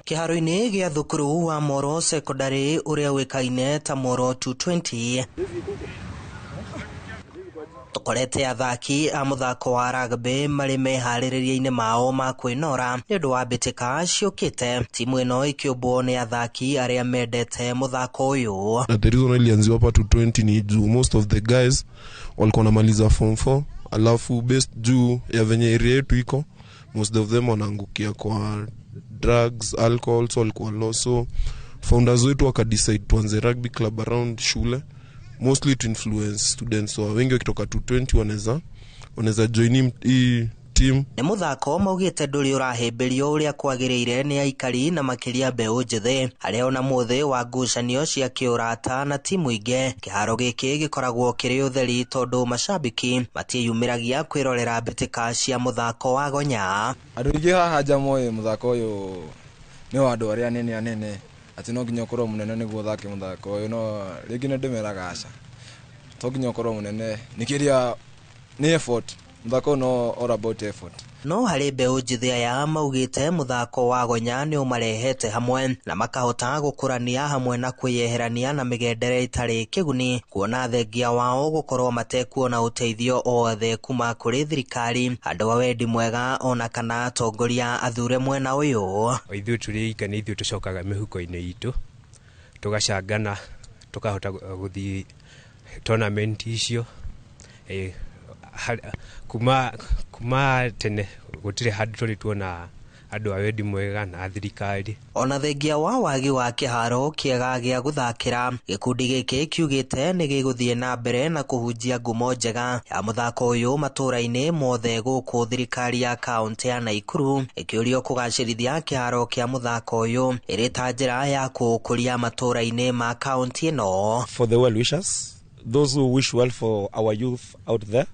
Kĩharo-inĩ gĩa thukuru wa Moro Secondary ũrĩa ũĩkaine ta Moro 220, tũkorete athaki a mũthako wa rugby marĩ meharĩrĩria-inĩ mao ma kwĩnora nĩ ũndũ wa mbĩtĩka ciũkĩte. Timu ĩno ĩkĩũmbwo nĩ athaki arĩa mendete mũthako ũyũ. Na the reason ilianziwa hapa 220 ni juu most of the guys walikuwa wanamaliza form 4, alafu based juu ya venye area yetu iko, most of them wanaangukia kwa drugs, alcohol, so walikuwa low. So founders wetu wakadecide tuanze rugby club around shule, mostly to influence students, so wengi wakitoka 220 wanaweza join hii team. Nĩ mũthako maugĩte ndũrĩ ũrahĩmbĩrio ũrĩa kwagĩrĩire nĩ aikari na makĩria mbeũ njĩthĩ, harĩa ona mũthĩ wa ngucanio cia kĩũrata na timu ingĩ. Kĩharo gĩkĩ gĩkoragwo kĩrĩ ũtheri tondũ macambĩki matiĩyumĩragia kwĩrorera mbĩtĩka cia mũthako wa gonya. Andũ aingĩ haha nja moĩ mũthako ũyũ nĩ wa andũ arĩa anene anene, atĩ no nginya ũkorwo mũnene nĩguo ũthake mũthako ũyũ, no rĩngĩ nĩ ndĩmeraga aca, to nginya ũkorwo mũnene, nĩ kĩrĩa nĩ effort. Mũthako ũyũ no all about effort. No harĩ mbeũ njĩthĩ aya maugĩte mũthako wa gonya nĩ ũmarehete hamwe na makahota gũkũrania hamwe na kwĩyeherania na mĩgendere ĩtarĩ kĩguni, kuona thengia wao gũkorwo matekuona ũteithio o wothe kuma kũrĩ thirikari, andũ a wendi mwega ona kana atongoria athure mwena ũyũ. O ithuĩ tũrĩ ika nĩ ithuĩ tũcokaga mĩhuko-inĩ itũ, tũgacangana, tũkahota gũthiĩ tournament icio. Kuma tene gũtirĩ handũ tũrĩ tuona andũ a wendi mwega na thirikari. Ona thengia wa wagi wa kĩharo kĩega gĩa gũthakĩra, gĩkundi gĩkĩ kiugĩte nĩ gĩgũthiĩ na mbere na kũhunjia ngumo njega ya mũthako ũyũ matũũra-inĩ mothe gũkũ thirikari ya kaũntĩ ya Naikuru ĩkĩũrio kũgacĩrithia kĩharo kĩa mũthako ũyũ ĩrĩ ta njĩra ya kũũkũria matũũra-inĩ ma kaũntĩ ĩno. For the well wishers, those who wish well for our youth out there,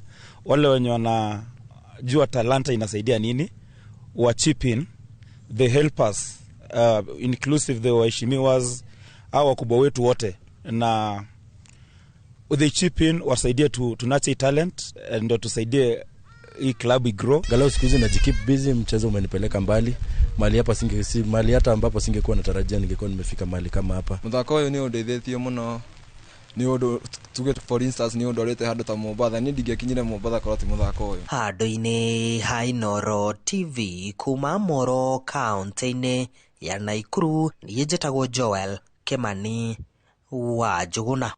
wale wenye wanajua talanta inasaidia nini, wa chip in, they help us, inclusive the waheshimiwas au wakubwa wetu wote, na they chip in, wasaidie tu nurture talent, ndio tusaidie hii club igrow. Galau siku hizi najikeep busy, mchezo umenipeleka mbali, mahali hapa singe, si, mahali hata ambapo singekuwa natarajia ningekuwa nimefika mahali kama hapa. Mũthako ũyũ nĩ ũndeithĩtie mũno, nĩ ũndũ tuge for instance nĩ ũndwarĩte handũ ta Mombatha, niĩ ndingĩakinyire Mombatha korwo ti mũthako ũyũ. Handũ-inĩ ha Inooro TV kuma Moro kaũntĩ-inĩ ya Naikuru, niĩ njĩtagwo Joel Kimani wa Njũgũna.